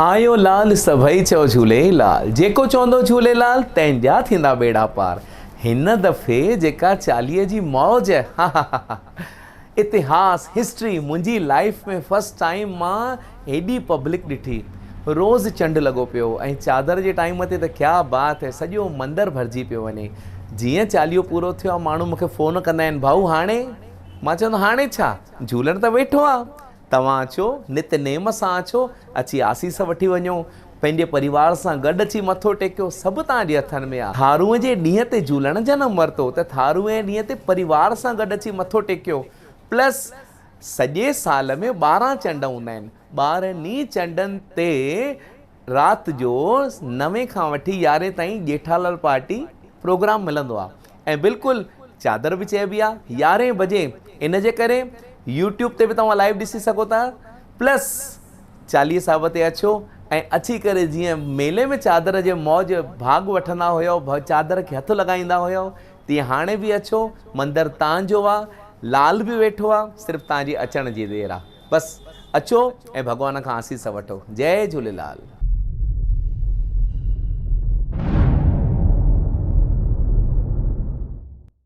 آيو لال سڀئي چئو جهوليلال، جيڪو چوندو جهوليلال تنهن جا ٿيندا ٻيڙا پار. هن دفعي جيڪا چاليهي جي موج هاهاهاها اتهاس، هسٽري، منهنجي لائيف ۾ فرسٽ ٽائيم مان هيڏي پبلڪ ڏٺي. روز چنڊ لڳو پيو هو ۽ چادر جي ٽائيم تي ته ڪيا بات هي سڄو مندر ڀرجي پيو وڃي. جيئن چاليهو پورو ٿيو آ ماڻهو مونکي فون ڪندا آهن ڀائو هاڻي؟ مان چوندو هاڻي ڇا؟ جهولڻ ته ويٺو آ. توهان اچو، نت نيم سان اچو، اچي آسيس وٺي وڃو، پنهنجي پريوار سان گڏ اچي مٿو ٽيڪيو، سڀ توهان جي هٿن ۾ آ. ٿارونء جي ڏينهن تي جهولڻ جنم ورتو ته ٿارونء جي ڏينهن تي پريوار سان گڏ اچي مٿو ٽيڪيو. پلس سڄي سال ۾ 12 چنڊ هوندا آهن، 12 ئي چنڊن تي رات جو نوين کان وٺي يارهين تائين ڄيٺالال پارٽي پروگرام ملندو آ ۽ بلڪل چادر به چئبي آ يارهين بجي ان جي ڪري يوٽيوب تي به توهان لائيو ڏسي سگهو ٿا پلس چاليهه صاحب تي اچو ۽ اچي ڪري جيئن ميلي ۾ چادر جي موج ڀاڳ وٺندا هيو چادر کي هٿ لڳائيندا هيو تيئن هاڻي به اچو مندر تان جو آ لال به ويٺو آ صرف تان جي اچڻ جي دير آ. بس اچو ۽ ڀڳوان کان آسيس وٺو. جئي جهوليلال.